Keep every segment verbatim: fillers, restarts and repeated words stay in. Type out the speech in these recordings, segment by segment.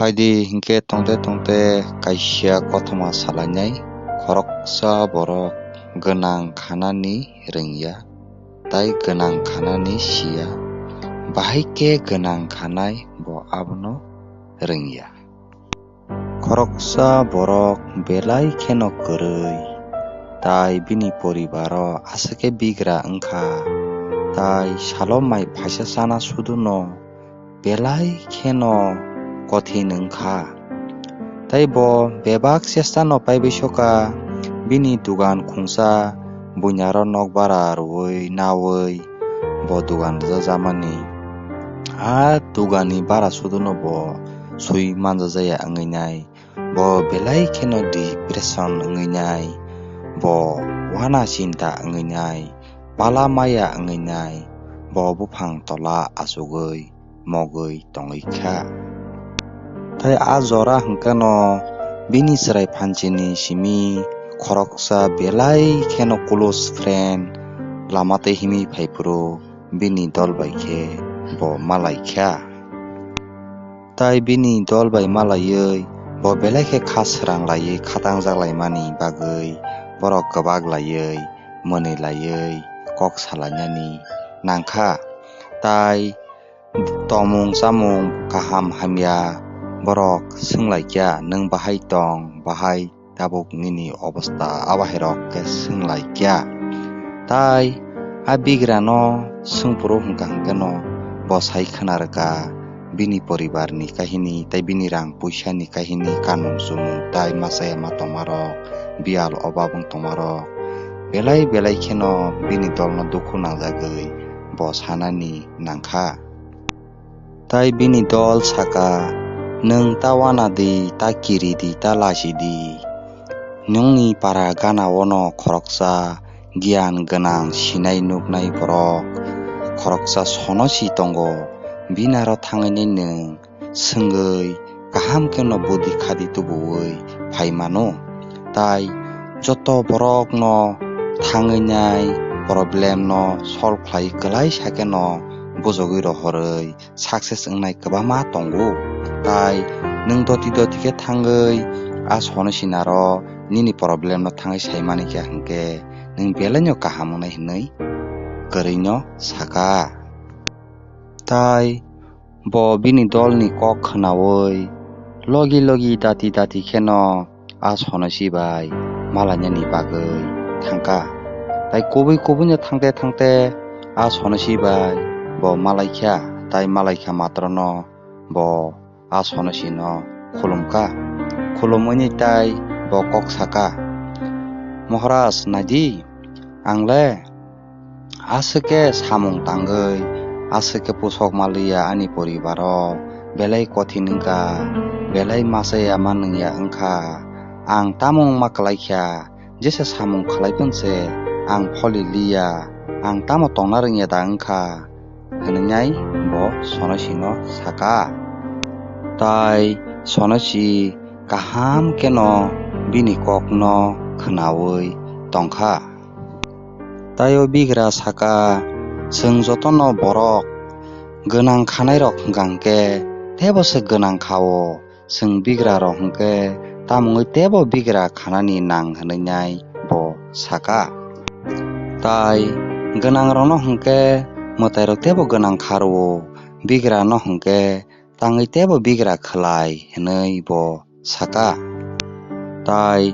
Phaidi hinkhe tongte tongte kaisa kothoma salainai, khoroksa borok gwnang khanani rwngya, tai gwnang khanani siya, bahai khe gwnang khanai bo abono rwngya. Khoroksa borok belai kheno kwrwi, tai bini poribaro aswk khe bigra wngkha, tai salo mai phaisa chana suduno belai kheno kothin wngkha. Tai bo bebak chesta no paibai soka, bini dugan khungsa buinaro nok bara rwui naui bo dugan rwjajamani. A duganni bara suduno bo sui manjajaya wngwi nai. Bo belai kheno depression wngwi nai. Bo wana chinta wngwi nai. Pala maya wngwi nai. Bo buphang tola achugwi mogwi tongwi kha. Tai a jora hwnkhe no bini chwrai phanchini simi khoroksa belai kheno close friend lama tei himwi phaiphuru bini dol bai khe bo malai kha. Tai bini dol bai malaiwi bo belai khe kha swrang laiwi khatangjak laimani bagwi borok kwbak laiwi mwnwi laiwi kok salainani nangkha. Tai tomung chamung kaham hamya borok swnglaikya, "Nwng bahai tong, bahai tabuk nini obosta?" Abahairok khe swnglaikya. Tai a bigrano swngphuru hwnkha hwnkhe no bo sai khna rwkha bini poribarni kahini, tai bini rang puisani kahini, kanmung chumung, tai machaya ma tongmarok, biyal obab wng tongmarok, belai belai kheno bini dolno dukhu nangjagwi bo sanani nangkha. Tai bini dol saka, "Nwng ta wana di, ta kiri di, ta lasi di. Nwngni para gana-o no khoroksa giyan gwnang sinai nuknai borok khoroksa sono si tongo, binaro thangwi nwng swngwi kaham kheno budi khadi tubuwi phai mano. Tai joto borokno thangwi nai problem no solve khlai kwlai sakheno bujogwi rohorwi success wngnai kwbangma tongo. Tai nwng doti doti khe thangwi a sono sinaro nini problem no thangwi sai mani khe hwnkhe nwng belaino kaham wngnai," hwnwi kwrwino saka. Tai bo bini dolni kok khnaui logi logi dati dati kheno a sonosi bai malainani bagwi thangkha. Tai kubui kubuino thangte thangte a sonosi bai bo malaikha, tai malaikha matrono bo a sonosino khulumkha. Khulumwini tai bo kok saka, "Moharaj, naidi, ang le aswk khe samung tangwi, aswk khe pusok maliya ani poribaro, belai kothin wngkha, belai machaya ma nungya wngkha. Ang tamo wngma kwlaikha, jesa samung khlai phunse ang pholi liya, ang tamo tongna rwngya da wngkha," hwnwi nai bo sonosino saka. Tai sonosi kaham kheno bini kokno khnaui tongkha. Tai o bigra saka, "Chwng jotono borok gwnang khanairok hwnkha hwnkhe teibo se gwnang kha-o, chwng bigra rok hwnkhe tamungwi teibo bigra khanani nang," hwnwi nai bo saka. Tai gwnang rokno hwnkhe mwtai rok teibo gwnang kha rw-o, bigra no hwnkhe tangwi teibo bigra khlai, hwnwi bo saka. Tai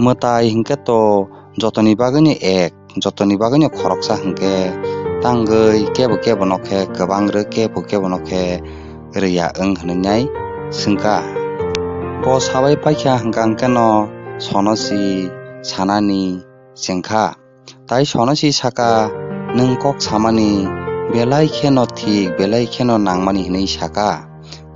mwtai hwnkhe to jotoni bagwino ek, jotoni bagwino khoroksa hwnkhe tangwi kebo kebo no khe kwbang rw, kebo kebo no khe rwya wng hwnwi nai swngkha. Bo sabai paikha hwnkha hwnkhe no sonosi sanani chengkha. Tai sonosi saka, "Nwng kok samani belai kheno thik, belai kheno nangmani," hwnwi saka.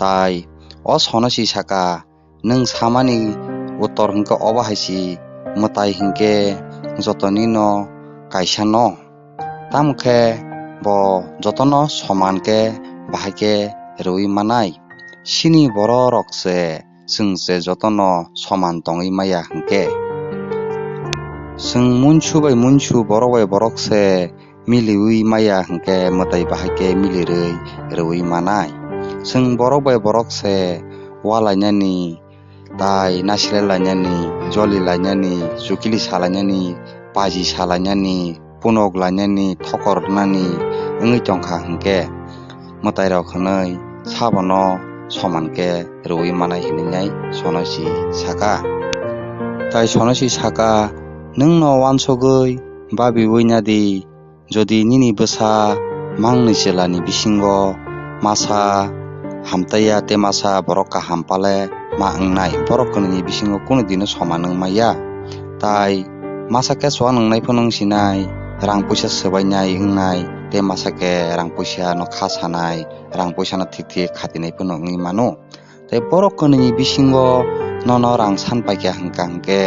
Tai o sonosi saka, "Nwng samani uttor hwnkhe obo hai si, mwtai hwnkhe jotonino kaisa no. Tamo khe bo jotono soman khe bahai khe rwui manai. Chini borok rok se chwng se jotono soman tongwi maya hwnkhe. Chwng munsu bai munsu, borok bai borok se miliui maya hwnkhe mwtai bahai khe milirwi rwui manai. Chwng borok bai borok se walainani, tai nasilai lainani, joli lainani, chukili salainani, paji salainani, punok lainani, thokor rwnani wngwi tongkha hwnkhe, mwtairok hwnwi sabono soman khe rwui manai hwnwi nai Sonosi saka. Tai Sonosi saka, "Nwngno uansugwi babiui nadi, jodi nini bwsa mangnwi chwlani bisingo masa hamtaiya tei masa borok kaham pale ma wngnai, borok kwnwini bisingo kunu dino soman wngmaya. Tai masa khe chuak nwngnai phano wngsinai, rang puisa swbainai wngnai, tei masa khe rang puisa no kha sanai, rang puisa no thik thik khatinai phano wngwi mano. Tei borok kwnwini bisingo nono rang san paikha hwnkha hwnkhe,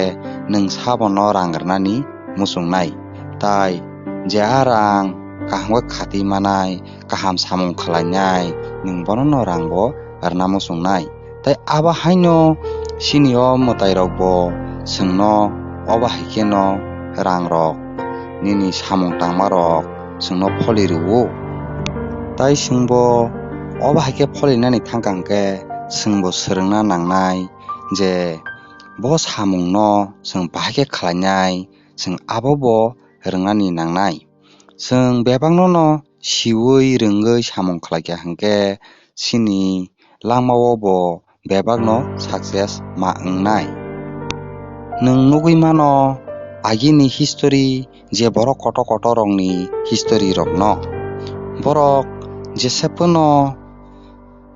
nwng sabono rang rwnani muchungnai. Tai je a rang kaham khe khati manai, kaham samung khlainai, nwng bonono rango rwna muchungnai. Tai abo haino chini o mwtairokbo chwngno obo hai kheno rangrok, nini samung tangmarok chwngno pholi rwo. Tai chwngbo obo hai khe pholinani thangkha hwnkhe, chwngbo swrwngna nangnai je bo samungno chwng bahai khe khlainai, chwng abobo rwngnani nangnai. Chwng bebakno no siui rwngwi samung khlaikha hwnkhe, chini langmao bo bebakno success ma wngnai." Nwng nugwi mano, agini history je borok kotor kotor rokni history rokno. Borok jesa phano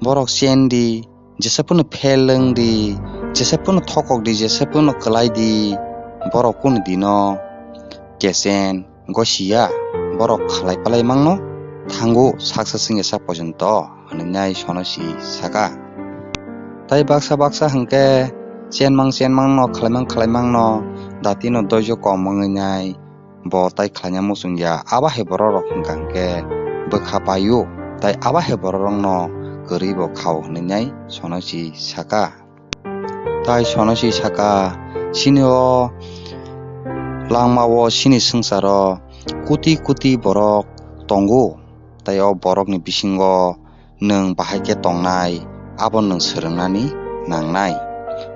borok chen di, jesa phano fail wng di, jesa phano thokok di, jesa phano kwlai di, borok kunu dino kechen gosiya, borok khalai palai mangno thango saksa singya sak pojonto, hwnwi nai Sonosi saka. Tai baksa baksa hwnkhe chenmang chenmang no khlaimang khlaimang no datino doijo kom wngwi nai bo tai khlaina muchungya, abo hai borok rok hwnkha hwnkhe bwkha paio, tai abo hai borok rokno kwrwi bo khao hwnwi nai Sonosi saka. Tai Sonosi saka, chini o langma o chini swngcharo koti koti borok tongo, tai o borokni bisingo nwng bahai khe tongnai, abo nwng swrwngnani nangnai.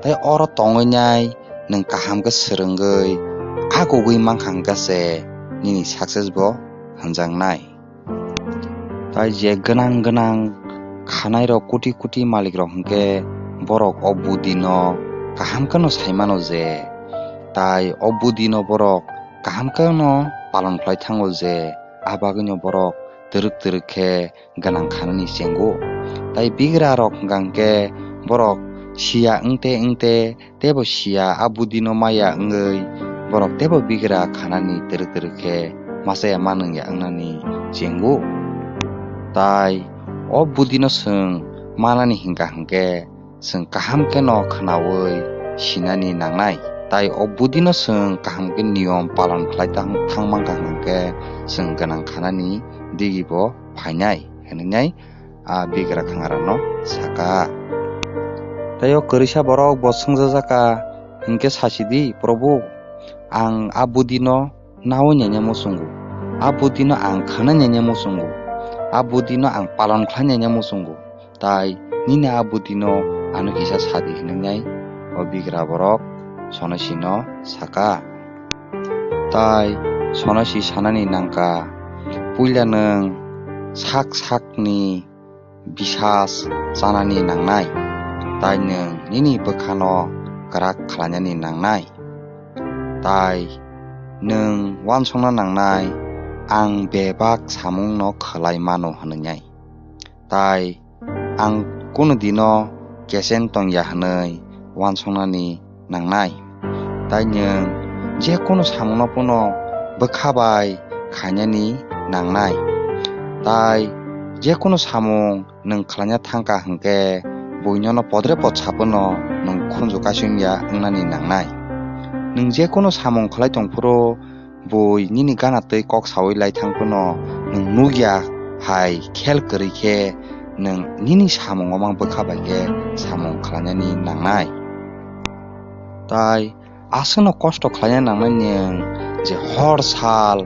Tai oro tongwi nai nwng kaham khe swrwngwi agugwi mankha hwnkhe se nini success bo hwnjaknai. Tai je gwnang gwnang khanai rok, koti koti malik rok hwnkhe borok o budi no kaham kheno sai mano je, tai o budi no borok kaham kheno palon khlai thango je, a bagwi no borok twrwk twrwk khe gwnang khanani chengo. Tai bigra rok hwnkha hwnkhe borok siya wngte wngte teibo siya a budi no maya wngwi borok teibo bigra khanani twrwk twrwk khe machaya manwngya wngnani chengo. Tai o budi no chwng manani hwnkha hwnkhe chwng kaham kheno khwnaui sinani nangnai. Tai o budi no chwng kaham khe niyom palon khlai tang, thang mankha hwnkhe chwng gwnang khanani digi bo phainai, hwnwi nai a bigra khangarano saka. Tai o kwrwisa borok bo swngjajaka, hwnkhe sachidi, "Probhu, ang a budi no naui nanya muchungo, a budi no ang khwna nanya muchungo, a budi no ang palon khlai nanya muchungo, tai nini a budi no ano kisa sadi," hwnwi nai o bigra borok Sonosi no saka. Tai Sonosi sanani nangkha, puila nwng sak sakni bisas chanani nangnai, tai nwng nini bwkhano kwrak khlainani nangnai, tai nwng uansukna nangnai, ang bebak samungno khlai mano hwnwi nai. Tai ang kunu dino kechen tongya hwnwi uansuknani nangnai. Tai nwng je kunu samungno phano bwkha bai khainani nangnai. Tai je kunu samung nwng khlaina thangkha hwnkhe, buinono podre pod saphano nwng khunju kaisingya wngnani nangnai. Nwng je kunu samung khlai tongphuru, bui nini gana twi kok saui lai thang phano nwng nukya hai khel kwrwi khe nwng nini samungo mang bwkha bai khe samung khlainani nangnai. Tai aswkno kosto khlaina nangnai nwng je hor sal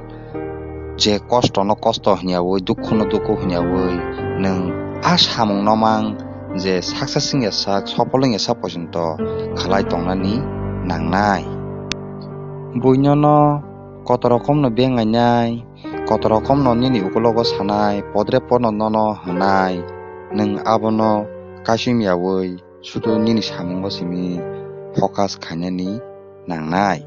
je kosto no kosto hwnyaui, dukhu no dukhu hwnyaui nwng a samung no mang je success wngya sak, sopol wngya sak pojonto khlai tongnani nangnai. Buino no kotor rokomno bengainai, kotor rokomno nini ukulogo sanai, podre podno nono hwnai, nwng abono kaisum yaui sudu nini samungo simi focus khainani nangnai.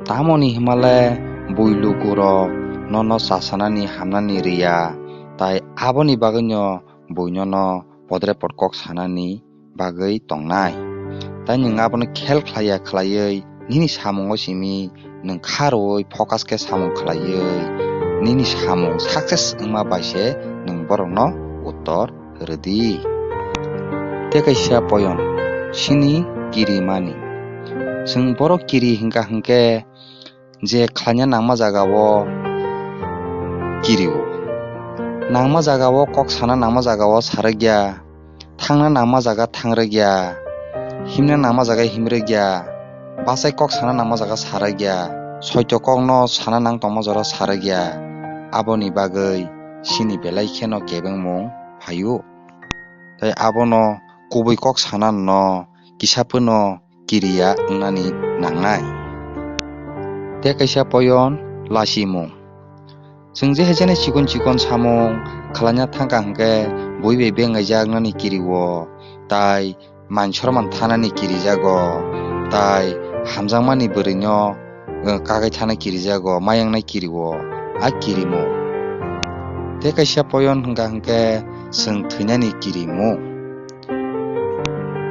Tamoni himale bui lukurok nono chasanani hamnani riya, tai aboni bagwino buinono podre pod kok sanani bagwi tongnai. Tai nwng abono khel khlaiya khlaiwi nini samungo simi nwng kha rwui focus khe samung khlaiwi nini samung success wngma bai se nwng borokno uttor rwdi. Tei kaisa poyon, sini kirimani. Chwng borok kiri hwnkha hwnkhe je khlaina nangma jagao kirio. Nangma jagao kok sana nangma jagao sarwkya, thangna nangma jaga thangrwkya, himna nangma jaga himrwkya, bachai kok sana nangma jaga sarwkya, soito kokno sana nang tongma jora sarwkya. Aboni bagwi sini belai kheno kebengmung phaio. Tai abono kubui kok sana no kisa phano kiriya wngnani nangnai. Tei kaisa poyon lachimung. Chwng je hai jani chikon chikon samung khlaina thangkha hwnkhe bui bai bengaijak nani kirio, tai man sorman thanani kirijago, tai hamjakmani bwrwino, eh, kagwi thana kirijago, mayangnai kirio, a kirimung. Tei kaisa poyon hwnkha hwnkhe chwng thwinani kirimung.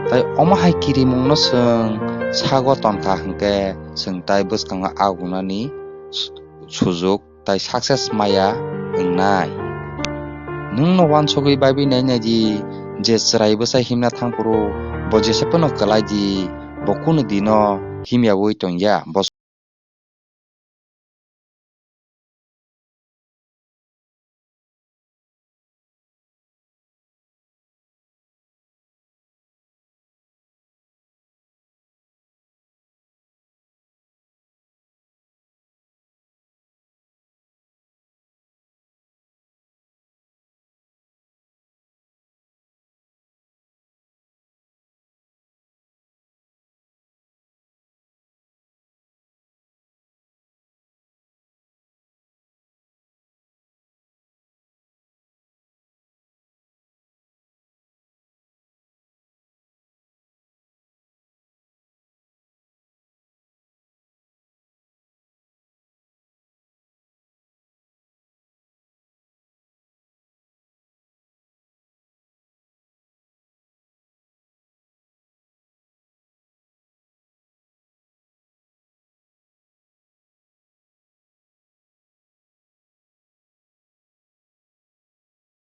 Tai omo hai kirimungno chwng sago tonkha hwnkhe chwng tai bwskango agunani su-, sujuk tai success maya wngnai. Nwngno uansugwi baibi nainai di, je chwrai bwsa himna thangphuru bo jesa phano kwlai di, bo kunu dino himyaui tongya. Bo